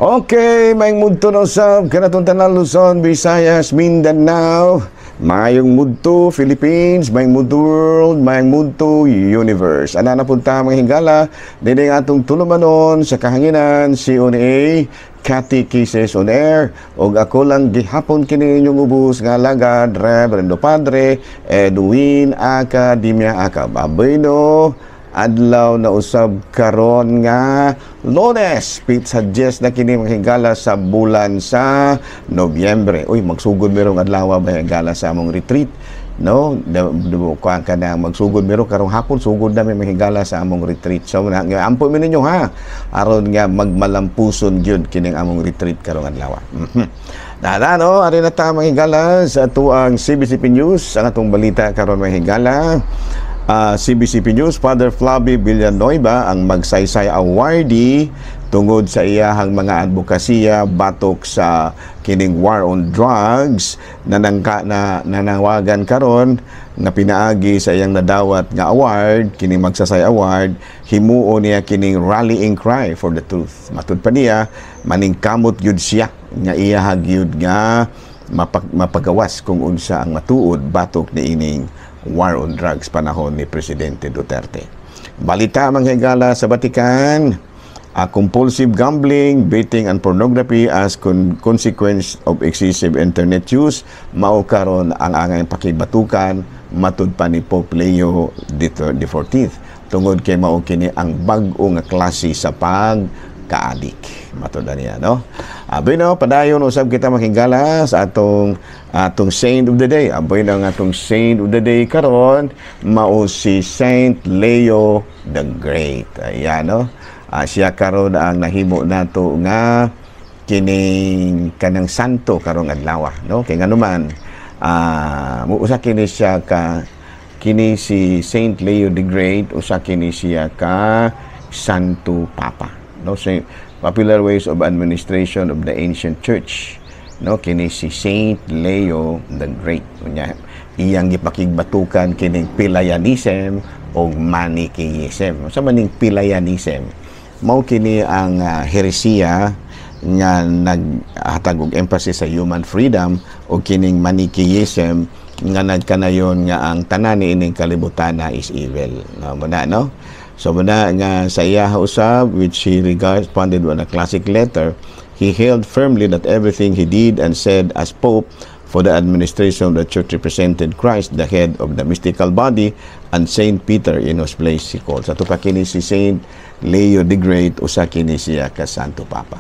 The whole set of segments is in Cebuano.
Okay, maayong mudto na usab kanatong tanan, Luzon, Visayas, Mindanao. Maayong mudto Philippines, maayong mudto world, maayong mudto universe. Ana na punta, mga higala, dinhi atong tulumanon sa kahanginan, CONA, Catechesis on Air. Og ako lang gihapon kini inyong ubos nga alagad, Reverendo Padre Edwin Academia Acab. Abay no, adlaw na usab karon nga Lunes, petsa 10 na kini, mga higala, sa bulan sa Nobyembre. Uy, magsugod merong adlaw ba, higala, sa among retreat, no? Kuan ka na magsugod mero karong hapon, sugod na mi, mga higala, sa among retreat. So na nga ampo mi ninyo ha, aron nga magmalampuson gyud kining among retreat karong adlaw. Nada no, ari na ta, mga higala, sa atuang CBCP News, ang atong balita karon, mga higala. CBCP News, Father Flavie Villanueva ang Magsaysay awardee tungod sa iyahang mga advokasya batok sa kining war on drugs na nangka, na nanawagan karon nga pinaagi sa iyang nadawat nga award, kining Magsaysay Award, himuon niya kining rallying cry for the truth. Matud pa niya, maningkamot gyud siya nga iyaha gyud nga mapagawas kung unsa ang matuod batok ni ining war on drugs panahon ni Presidente Duterte. Balita, mga higala, sa Vatican, a compulsive gambling, betting and pornography as consequence of excessive internet use mao karon ang angay pakigbatukan, matud pa ni Pope Leo the 14th, tungod kay mao kini ang bag-o nga klase sa pag kaadik, matud niya, no? Abi no, padayon usab kita, mga higala, sa atong atong saint of the day. Aboy na ang atong saint of the day karon mao si Saint Leo the Great. Ayan no, siya karon ang nahimo nato nga kining kanang santo karong adlaw, no? Kay nganuman usa kini siya ka, kini si Saint Leo the Great, usa kini siya ka Santo Papa, no? Say, popular ways of administration of the ancient church, no? Kini si Saint Leo the Great, unya iyang gipakigbatukan kining Pelagianism o Manichaeism. Sa maning Pelagianism, mao kini ang heresiya nga naghatag og emphasis sa human freedom, o kining Manichaeism nga nagkanayon nga ang tanan niining kalibutan na is evil, no? Muna no. So muna nga sa iya usab, which he responded with a classic letter, he held firmly that everything he did and said as pope for the administration of the church represented Christ, the head of the mystical body, and Saint Peter, in whose place he called. Sa pa kini si Saint Leo the Great, usa kini siya ka Santo Papa.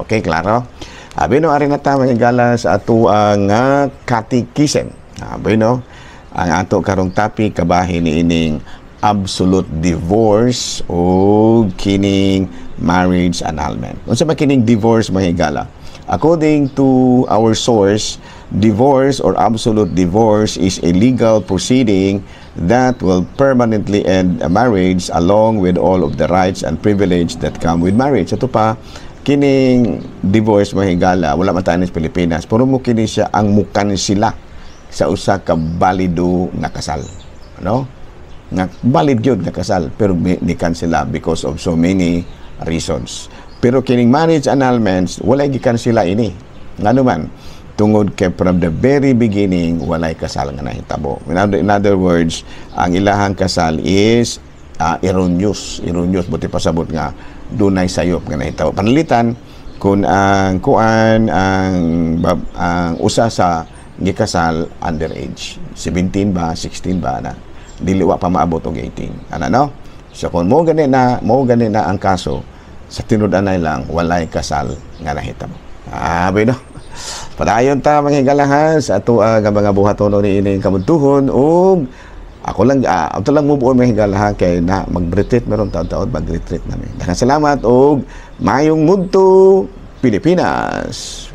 Okay, klaro? Abi no, ari na ta, mga higala, sa atuang nga catechism. Abi no, ang ato karong topic kabahin ni ining absolute divorce o kining marriage annulment. Unsa ba kining divorce, mga higala? According to our source, divorce or absolute divorce is a legal proceeding that will permanently end a marriage along with all of the rights and privilege that come with marriage. Ito pa, kining divorce, mga higala, wala man tayo sa Pilipinas, pero mo kini siya ang mukansila sa usa ka balido nga kasal. Ano? Nga valid gyud nga kasal pero ni cancel because of so many reasons. Pero kining marriage annulments, walay gikansela ini. Ngano man? Tungod kay from the very beginning walay kasal nga nahitabo. In other words, ang ilahang kasal is erroneous, erroneous buot pasabot nga dunay sayop nga nahitabo. Panalitan kung ang kuan ang usa sa gikasal underage, 17 ba, 16 ba na, dili wa pa maabot og 18 ana, no? So kung mo gani na ang kaso, sa tinud-anay lang walay kasal nga nahitabo. Abi no, padayon ta, mga higalahan, sa ato nga mga buhatono ni ining kabuntuhon. Ug ako lang ato lang mubuon, mga higalahan, kay na mag-retreat meron taon-taon, mag-retreat nami. Daghang salamat og mayong mudto Pilipinas.